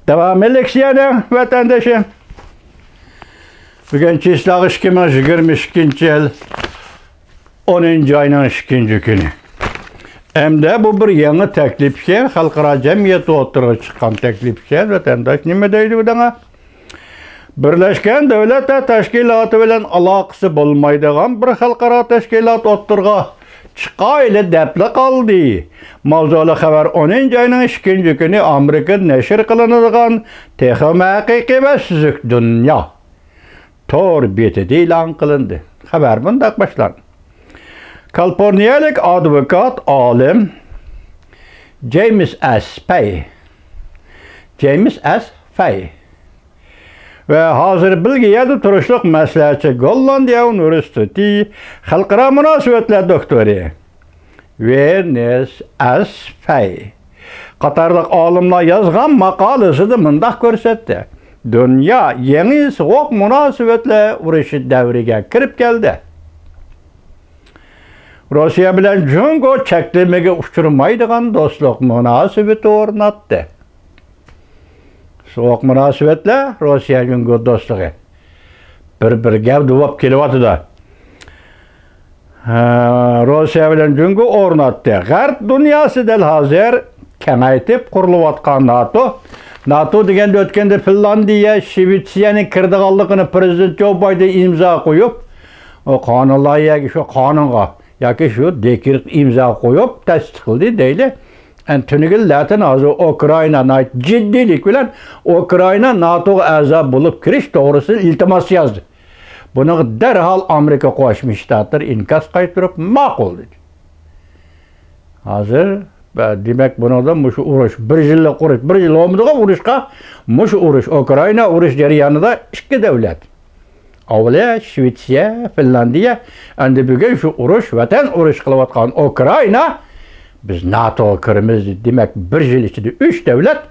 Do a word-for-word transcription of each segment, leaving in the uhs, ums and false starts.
داۋامى لېكسىيەنىڭ ۋەتەندىشى. بۈگۈن چىسلاغ ئىككى مىڭ يىگىرمە ئىككىنچى يىل ئونىنچى ئاينىڭ ئىككىنچى كۈنى. ئەمدى بۇ بىر يېڭى تەكلىپ ئىكەن، خەلقئارا جەمئىيەت ئوتتۇرىغا چىققان تەكلىپ ئىكەن. ۋەتەنداش نېمە دەيدۇ بۇنىڭغا؟ بىرلەشكەن دۆلەتلەر تەشكىلاتى بىلەن ئالاقىسى بولمايدىغان بىر خەلقئارا تەشكىلات ئوتتۇرىغا چىقايلى دەپلا قالدى. ماۋزۇلۇق خەۋەر ئونىنچى ئاينىڭ ئىككىنچى كۈنى ئامېرىكىدا نەشر قىلىنىدىغان تېخىمۇ ھەقىقىي ۋە سۈزۈك دۇنيا تور بېتىدە ئېلان قىلىندى. خەۋەر مۇنداق باشلاندى. كالىفورنىيەلىك ئادۋوكات، ئالىم جېيمىس ئەس پەي، جېيمىس ئەس فەي ۋە ھازىر بېلگىيەدە تۇرۇشلۇق مەسلىھەتچى، گوللاندىيە ئۇنىۋېرسىتېتى خەلقئارا مۇناسىۋەتلەر دوكتورى ۋېرنېس ئەس فەي قاتارلىق ئالىملار يازغان ماقالىسىدە مۇنداق كۆرسەتتى: دۇنيا يېڭى سوغۇق مۇناسىۋەتلەر ئۇرۇشى دەۋرىگە كىرىپ كەلدى. روسىيە بىلەن جۇڭگو چەكلىمىگە ئۇچرىمايدىغان دوستلۇق مۇناسىۋىتى ئورناتتى. سوغۇق مۇناسىۋەتلەر، روسىيە جۇڭگو دوستلۇقى بىر-بىر گەۋدە بولۇپ كېلىۋاتىدۇ. ھە، روسىيە بىلەن جۇڭگو ئورناتتى. غەرب دۇنياسى دەل ھازىر كېڭەيتىپ قۇرۇلۇۋاتقان ناتو. ناتو دېگەندە ئۆتكەندە فىنلاندىيە، شىۋېتسىيەنىڭ كىرىدىغانلىقىنى پىرېزىدېنت جو بايدېن ئىمزا قويۇپ، ئۇ قانۇن لايىھەگە، شۇ قانۇنغا ياكى شۇ دېكرېتقا ئىمزا قويۇپ تەستىقلىدى دەيلى. ئەن تۈنۈگۈن لەتىن ھازىر ئۇكرائىنا ناھايىتى جىددىيلىك بىلەن ئۇكرائىنا ناتوغا ئەزا بولۇپ كىرىش توغرىسىدا ئىلتىماس يازدى. بۇنىڭغا دەرھال ئامېرىكا قوشما شتاتلىرى ئىنكاس قايتۇرۇپ ماقۇل دېدى. ھازىر، بە-، دېمەك، بۇنىڭدا مۇشۇ ئۇرۇش، بىر يىللىق ئۇرۇش، بىر يىل بولمىدىغان ئۇرۇشقا، مۇشۇ ئۇرۇش، ئۇكرائىنا ئۇرۇش جەريانىدا ئىككى دۆلەت، ئاۋۋالى شىۋېتسىيە، فىنلاندىيە، ئەمدى بۈگۈن شۇ ئۇرۇش، ۋەتەن ئۇرۇشى قىلىۋاتقان ئۇكرائىنا، بىز ناتوغا كىرىمىز، دېمەك، بىر يىل ئىچىدە ئۈچ دۆلەت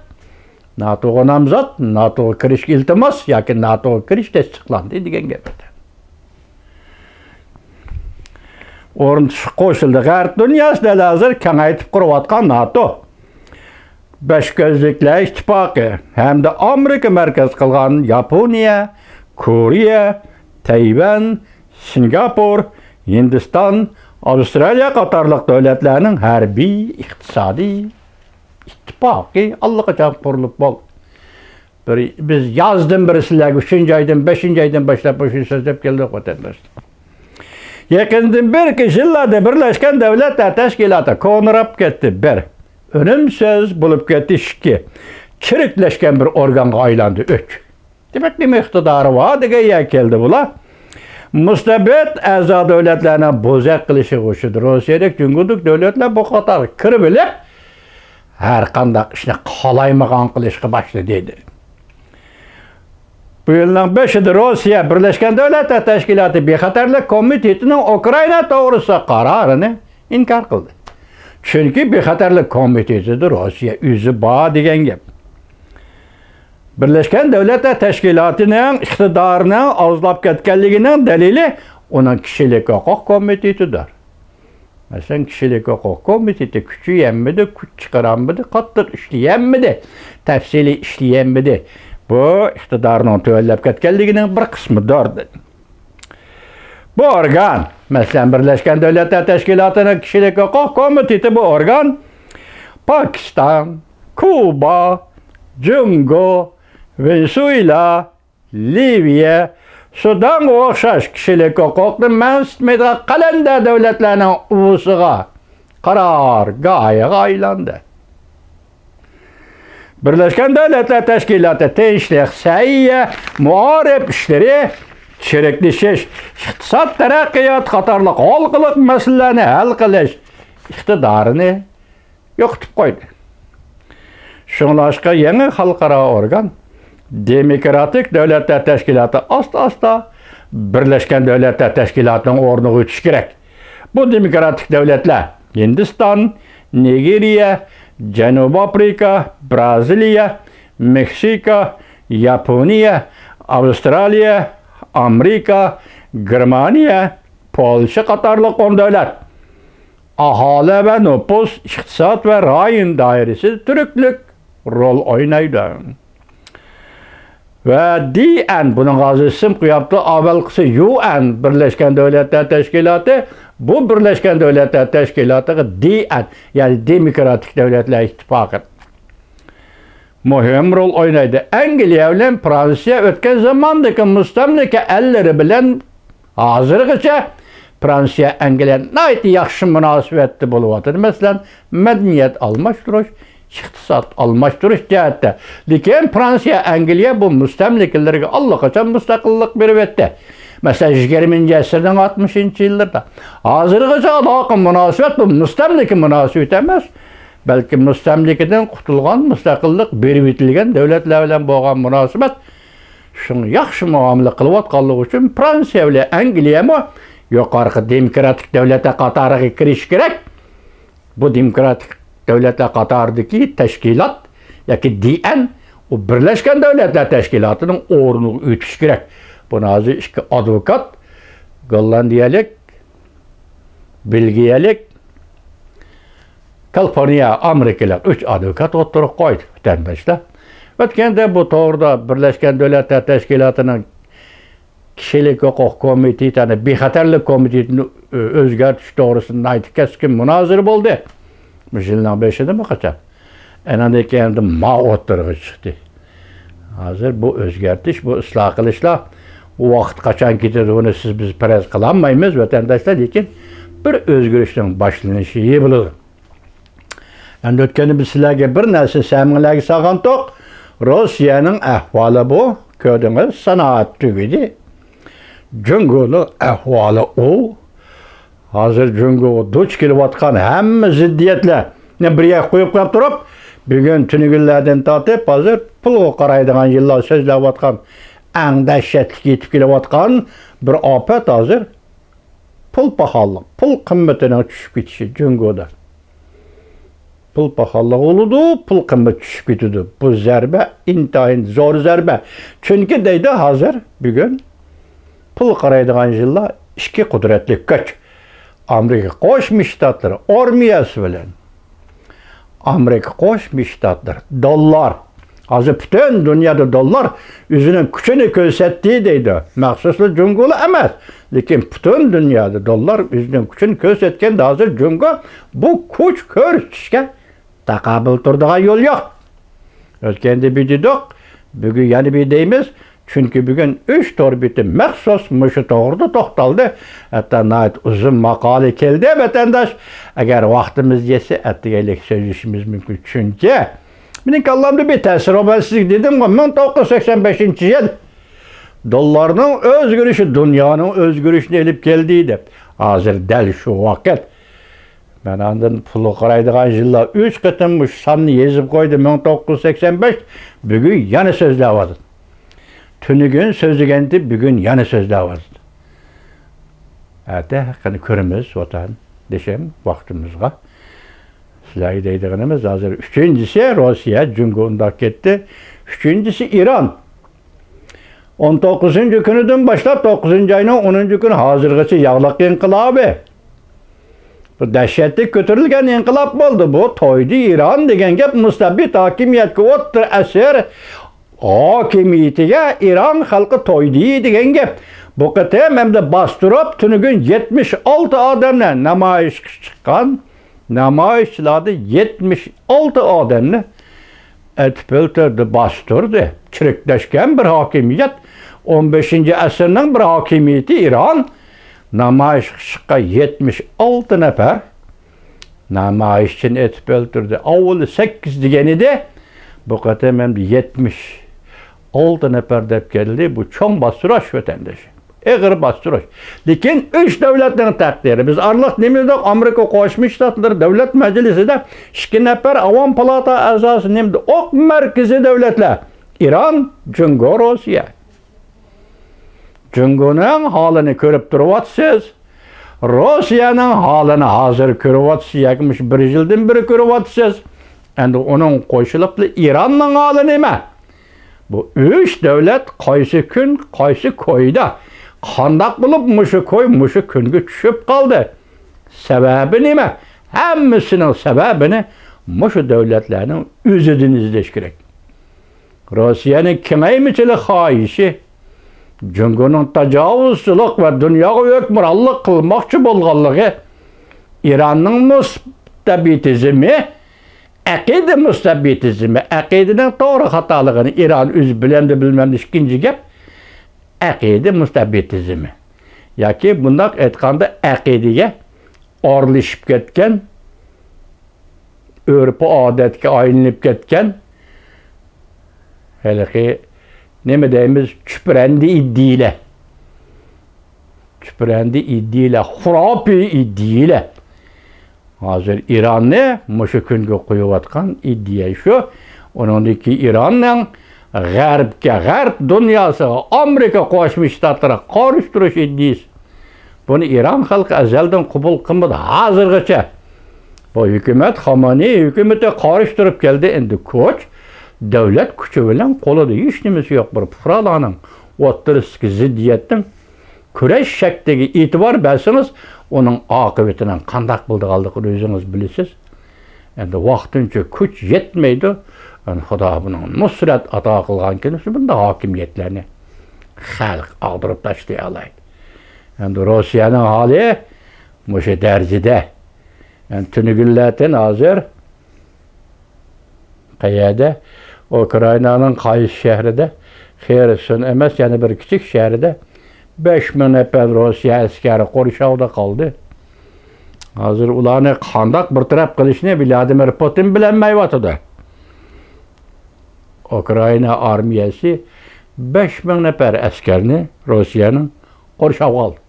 ناتوغا نامزات، ناتوغا كىرىشكە ئىلتىماس ياكى ناتوغا كىرىش تەستىقلاندى دېگەن گەپ. ئورنىتىشقا قوشۇلدى. غەرب دۇنياسى دەل ھازىر كېڭەيتىپ قۇرۇۋاتقان ناتو، بەش كۆزلۈكلەر ئىتتىپاقى ھەمدە ئامېرىكا مەركەز قىلغان ياپونىيە، كورېيە، تەيۋەن، سىنگاپور، ھىندىستان، ئاۋسترالىيە قاتارلىق دۆلەتلەرنىڭ ھەربىي، ئىقتىسادىي ئىتتىپاقى ئاللىقاچان قۇرۇلۇپ بولدى. بىر، بىز يازدىن بېرى سىلەرگە ئۈچىنچى ئايدىن، بەشىنچى ئايدىن باشلاپ مۇشۇ سۆزلەپ كەلدۇق، ۋەتەنداشلار. يېقىندىن بېرىكى يىللاردا بىرلەشكەن دۆلەتلەر تەشكىلاتى كونىراپ كەتتى، بىر. ئۈنۈمسىز بولۇپ كەتتى، ئىككى. چىرىكلەشكەن بىر ئورگانغا ئايلاندى، ئۈچ. دېمەك، نېمە ئىقتىدارى بار دېگەن يەرگە كەلدى بۇلار. مۇستەبىت ئەزا دۆلەتلەرنىڭ بوزەك قىلىشىغا ئۇچرىدى. روسىيەدەك، جۇڭگودەك دۆلەتلەر بۇ قاتارغا كىرىۋېلىپ، ھەر قانداق ئىشنى قالايمىقان قىلىشقا باشلىدى، دېدى. بۇ يىلنىڭ بېشىدا روسىيە بىرلەشكەن دۆلەتلەر تەشكىلاتى بىخەتەرلىك كومىتېتىنىڭ ئۇكرائىنا توغرىسىدا قارارىنى ئىنكار قىلدى. چۈنكى بىخەتەرلىك كومىتېتىدا روسىيە ئۆزى بار دېگەن گەپ. بىرلەشكەن دۆلەتلەر تەشكىلاتىنىڭ ئىقتىدارىنىڭ ئازلاپ كەتكەنلىكىنىڭ دەلىلى ئۇنىڭ كىشىلىك ھوقۇق كومىتېتىدۇر. مەسىلەن، كىشىلىك ھوقۇق كومىتېتى كۈچىيەلمىدى، كۈچ چىقىرالمىدى، قاتتىق ئىشلىيەلمىدى، تەپسىلىي ئىشلىيەلمىدى. بۇ ئىقتىدارىنىڭ تۆۋەنلەپ كەتكەنلىكىنىڭ بىر قىسمىدۇر، دېدى. بۇ ئورگان، مەسىلەن، بىرلەشكەن دۆلەتلەر تەشكىلاتىنىڭ كىشىلىك ھوقۇق كومىتېتى، بۇ ئورگان پاكىستان، كۇبا، جۇڭگو، ۋېنېسۇېلا، لىۋىيە، سۇدانغا ئوخشاش كىشىلىك ھوقۇقنى مەنسىتمەيدىغان قەلەندەر دۆلەتلەرنىڭ ئۇۋىسىغا، قارارگاھىغا ئايلاندى. بىرلەشكەن دۆلەتلەر تەشكىلاتى تىنچلىق، سەھىيە، مائارىپ ئىشلىرى، چىرىكلىشىش، ئىقتىساد تەرەققىياتى قاتارلىق ھالقىلىق مەسىلىلەرنى ھەل قىلىش ئىقتىدارىنى يوقىتىپ قويدى. شۇڭلاشقا يېڭى خەلقئارا ئورگان، دېموكراتىك دۆلەتلەر تەشكىلاتى ئاستا-ئاستا بىرلەشكەن دۆلەتلەر تەشكىلاتىنىڭ ئورنىغا ئۆتۈشى كېرەك. بۇ دېموكراتىك دۆلەتلەر ھىندىستان، نىگېرىيە، جەنۇبىي ئافرىقا، بىرازىلىيە، مېكسىكا، ياپونىيە، ئاۋسترالىيە، ئامېرىكا، گېرمانىيە، پولشا قاتارلىق ئون دۆلەت. ئاھالە ۋە نوپۇس، ئىقتىساد ۋە رايون دائىرىسىدە تۈرۈكلۈك رول ئوينايدۇ. ۋە دى ئېن، بۇنىڭغا ھازىر ئىسىم قويۇپتۇ، ئاۋۋالقىسى يۇ ئېن، بىرلەشكەن دۆلەتلەر تەشكىلاتى، بۇ بىرلەشكەن دۆلەتلەر تەشكىلاتىغا دى ئېن، يەنى دېموكراتىك دۆلەتلەر ئىتتىپاقى مۇھىم رول ئوينايدۇ. ئەنگلىيە بىلەن فرانسىيە ئۆتكەن زاماندىكى مۇستەملىكە ئەللىرى بىلەن ھازىرغىچە فرانسىيە، ئەنگلىيە ناھايىتى ياخشى مۇناسىۋەتتە بولۇۋاتىدۇ. مەسىلەن، مەدەنىيەت ئالماشتۇرۇش، ئىقتىساد ئالماشتۇرۇش جەھەتتە. لېكىن فرانسىيە، ئەنگلىيە بۇ مۇستەملىكىلىرىگە ئاللىقاچان مۇستەقىللىق بېرىۋەتتى. مەسىلەن، يىگىرمىنچى ئەسىرنىڭ ئاتمىشىنچى يىللىرىدا. ھازىرغىچە ئالاقە مۇناسىۋەت بۇ مۇستەملىكە مۇناسىۋىتى ئەمەس، بەلكى مۇستەملىكىدىن قۇتۇلغان، مۇستەقىللىق بېرىۋېتىلگەن دۆلەتلەر بىلەن بولغان مۇناسىۋەت. شۇڭا ياخشى مۇئامىلە قىلىۋاتقانلىقى ئۈچۈن فرانسىيە بىلەن ئەنگلىيەمۇ يۇقىرىقى دېموكراتىك دۆلەتلەر قاتارىغا كىرىشى كېرەك. بۇ دېموكراتىك دۆلەتلەر قاتارىدىكى تەشكىلات ياكى دى ئېن، ئۇ بىرلەشكەن دۆلەتلەر تەشكىلاتىنىڭ ئورنىغا ئۆتۈشى كېرەك. بۇنى ھازىر ئىككى ئادۋوكات، گوللاندىيەلىك، بېلگىيەلىك، كالىفورنىيە، ئامېرىكىلىق ئۈچ ئادۋوكات ئوتتۇرىغا قويدى، ۋەتەنداشلار. ئۆتكەندە بۇ توغرىدا بىرلەشكەن دۆلەتلەر تەشكىلاتىنىڭ كىشىلىك ھوقۇق كومىتېتى، يەنى بىخەتەرلىك كومىتېتىنى ئۆزگەرتىش توغرىسىدا ناھايىتى كەسكىن مۇنازىرە بولدى. مۇشۇ يىلنىڭ بېشىدىمۇ قاچان؟ ئەنەندىن كېيىن ئەمدى ما ئوتتۇرىغا چىقتى. ھازىر بۇ ئۆزگەرتىش، بۇ ئىسلاھ قىلىشلار، ئۇ ۋاقىت قاچان كېتىدۇ، بۇنى سىز بىز پەرەز قىلالمايمىز، ۋەتەنداشلار، لېكىن بىر ئۆزگىرىشنىڭ باشلىنىشى بولىدۇ. ئەمدى ئۆتكەندە بىز سىلەرگە بىر نەرسە سەمىڭلارگە سالغانتۇق. روسىيەنىڭ ئەھۋالى بۇ. كۆردىڭىز، سانائەت تۈگىدى. جۇڭگونىڭ ئەھۋالى ئۇ. ھازىر جۇڭگوغا دۇچ كېلىۋاتقان ھەممە زىددىيەتلەرنى بىر يەرگە قويۇپ قويۇپ تۇرۇپ، بۈگۈن تۈنۈگۈنلەردىن تارتىپ ھازىر پۇلغا قارايدىغان يىللار سۆزلەۋاتقان، ئەڭ دەھشەتلىك يېتىپ كېلىۋاتقان بىر ئاپەت ھازىر پۇل پاخاللىق، پۇل قىممىتىنىڭ چۈشۈپ كېتىشى جۇڭگودا. پۇل پاخاللىق بولىدۇ، پۇل قىممىتى چۈشۈپ كېتىدۇ. بۇ زەربە ئىنتايىن زور زەربە. چۈنكى دەيدۇ، ھازىر بۈگۈن پۇل قارايدىغان يىللار ئىككى قۇدرەتلىك كۈچ. ئامېرىكا قوشما شتاتلىرى ئارمىيەسى بىلەن ئامېرىكا قوشما شتاتلىرى، دوللار. ھازىر پۈتۈن دۇنيادا دوللار ئۆزىنىڭ كۈچىنى كۆرسەتتى دەيدۇ. مەخسۇسلا جۇڭگولا ئەمەس، لېكىن پۈتۈن دۇنيادا دوللار ئۆزىنىڭ كۈچىنى كۆرسەتكەندە ھازىر جۇڭگو بۇ كۈچ كۆرسىتىشكە تاقابىل تۇرىدىغان يول يوق. ئۆتكەندە بىر دېدۇق، بۈگۈن يەنە بىر دەيمىز. چۈنكى بۈگۈن ئۈچ تور بېتى مەخسۇس مۇشۇ توغرىدا توختالدى. ھەتتا ناھايىتى ئۇزۇن ماقالە كەلدى، ۋەتەنداش. ئەگەر ۋاقتىمىز يەتسە، ئەتىگەنلىك سۆزلىشىمىز مۇمكىن. چۈنكى مېنىڭ كاللامدا بىر تەسىر بار، سىزگە دېدىمغۇ، مىڭ توققۇز يۈز سەكسەن بەشىنچى يىل دوللارنىڭ ئۆزگىرىشى دۇنيانىڭ ئۆزگىرىشىنى ئېلىپ كەلدى دەپ. ھازىر دەل شۇ ۋاقىت. مەن ئاندىن پۇلغا قارايدىغان يىللار ئۈچ قېتىم مۇشۇ ساننى يېزىپ قويدى، مىڭ توققۇز يۈز سەكسەن بەش، بۈگۈن يەنە سۆزلەۋاتىدۇ. تۈنۈگۈن سۆزلىگەنتى، بۈگۈن يەنە سۆزلەۋاتىدۇ. ئەتە ھەققىنى كۆرىمىز، ۋەتەندىشىم، ۋاقتىمىزغا. سىلەرگە دەيدىغىنىمىز، ھازىر ئۈچىنچىسى روسىيە، جۇڭگو ئۇنداق كەتتى. ئۈچىنچىسى ئىران. ئون توققۇزىنچى كۈنىدىن باشلاپ، توققۇزىنچى ئاينىڭ ئونىنچى كۈنى ھازىرغىچە ياغلىق ئىنقىلابى. بۇ دەھشەتلىك كۆتۈرۈلگەن ئىنقىلاب بولدى. بۇ تويدى ئىران دېگەن گەپ، مۇستەبىت ھاكىمىيەتكە، ئوتتۇرا ئەسىر ھاكىمىيىتىگە ئىران خەلقى تويدى دېگەن گەپ. بۇ قېتىم ئەمدى باستۇرۇپ، تۈنۈگۈن يەتمىش ئالتە ئادەمنى نامايىشقا چىققان. نامايىشچىلاردا يەتمىش ئالتە ئادەمنى ئېتىپ ئۆلتۈردى، باستۇردى. چىرىكلەشكەن بىر ھاكىمىيەت، ئون بەشىنچى ئەسىرنىڭ بىر ھاكىمىيىتى ئىران. نامايىشقا چىققان يەتمىش ئالتە نەپەر نامايىشچىنى ئېتىپ ئۆلتۈردى. ئاۋۋال سەككىز دېگەن ئىدى. بۇ قېتىم ئەمدى يەتمىش ئالتە نەپەر دەپ كەلدى. بۇ چوڭ باستۇرۇش، ۋەتەنداش. ئېغىر باستۇرۇش. لېكىن ئۈچ دۆلەتنىڭ تەقدىرى. بىز ئارىلىق نېمە دېدۇق؟ ئامېرىكا قوشما شتاتلىرى دۆلەت مەجلىسىدە ئىككى نەپەر ئاۋام پالاتا ئەزاسى نېمە دېدى؟ ئوق مەركىزى دۆلەتلەر. ئىران، جۇڭگو، روسىيە. جۇڭگونىڭ ھالىنى كۆرۈپ تۇرۇۋاتىسىز. روسىيەنىڭ ھالىنى ھازىر كۆرۈۋاتىسىز ياكى مۇشۇ بىر يىلدىن بېرى كۆرۈۋاتىسىز. ئەمدى ئۇنىڭ قوشۇلۇپلا ئىراننىڭ ھالى نېمە؟ بۇ ئۈچ دۆلەت قايسى كۈن، قايسى كويدا، قانداق بولۇپ مۇشۇ كوي مۇشۇ كۈنگە چۈشۈپ قالدى؟ سەۋەبى نېمە؟ ھەممىسىنىڭ سەۋەبىنى مۇشۇ دۆلەتلەرنىڭ ئۆزىدىن ئىزدەش كېرەك. روسىيەنىڭ كېڭەيمىچىلىك خاھىشى، جۇڭگونىڭ تاجاۋۇزچىلىق ۋە دۇنياغا ھۆكۈمرانلىق قىلماقچى بولغانلىقى، ئىراننىڭ مۇستەبىتىزمى، ئەقىدە مۇستەبىتىزمى، ئەقىدىنىڭ توغرا خاتالىقىنى ئىران ئۆزى بىلەمدۇ بىلمەمدۇ ئىككىنچى گەپ، ئەقىدە مۇستەبىتىزمى ياكى بۇنداق ئېيتقاندا ئەقىدىگە ئارىلىشىپ كەتكەن، ئۆرپ-ئادەتكە ئايلىنىپ كەتكەن، ھېلىقى نېمە دەيمىز، چۈپرەندە ئىدىيىلەر. چۈپرەندە ئىدىيىلەر، خۇراپىي ئىدىيىلەر. ھازىر ئىراننى مۇشۇ كۈنگە قويۇۋاتقان ئىدىيە شۇ. ئۇنىڭدىن كېيىن ئىراننىڭ غەربكە، غەرب دۇنياسىغا، ئامېرىكا قوشما شتاتلىرىغا قارشى تۇرۇش ئىدىيىسى. بۇنى ئىران خەلقى ئەزەلدىن قوبۇل قىلمىدى. ھازىرغىچە بۇ ھۆكۈمەت، خامانېي ھۆكۈمىتى قارشى تۇرۇپ كەلدى. ئەمدى كۈچ، دۆلەت كۈچى بىلەن قولىدا ھېچ نېمىسى يوق بىر پۇقرالارنىڭ ئوتتۇرىسىدىكى زىددىيەتنىڭ كۈرەش شەكلىگە ئېتىبار بەرسىڭىز، ئۇنىڭ ئاقىۋىتىنىڭ قانداق بولىدىغانلىقىنى ئۆزىڭىز بىلىسىز. ئەمدى ۋاقتىنچە كۈچ يەتمەيدۇ. ئەمدى خۇدا بۇنىڭ نۇسرەت ئاتا قىلغان كۈنى شۇ بۇنداق ھاكىمىيەتلەرنى خەلق ئاغدۇرۇپ تاشلىيالايدۇ. ئەمدى روسىيەنىڭ ھالى مۇشۇ دەرىجىدە. ئەمدى تۈنۈگۈنلەردىن ھازىر قەيەردە؟ ئۇكرائىنانىڭ قايسى شەھىرىدە؟ خېرسون ئەمەس، يەنە بىر كىچىك شەھىرىدە بەش مىڭ نەپەر روسىيە ئەسكەرى قورشاۋدا قالدى. ھازىر ئۇلارنى قانداق بىر تەرەپ قىلىشنى ۋلادىمىر پۇتىن بىلەلمەيۋاتىدۇ. ئۇكرائىنا ئارمىيەسى بەش مىڭ نەپەر ئەسكەرنى روسىيەنىڭ قورشاۋغا ئالدى.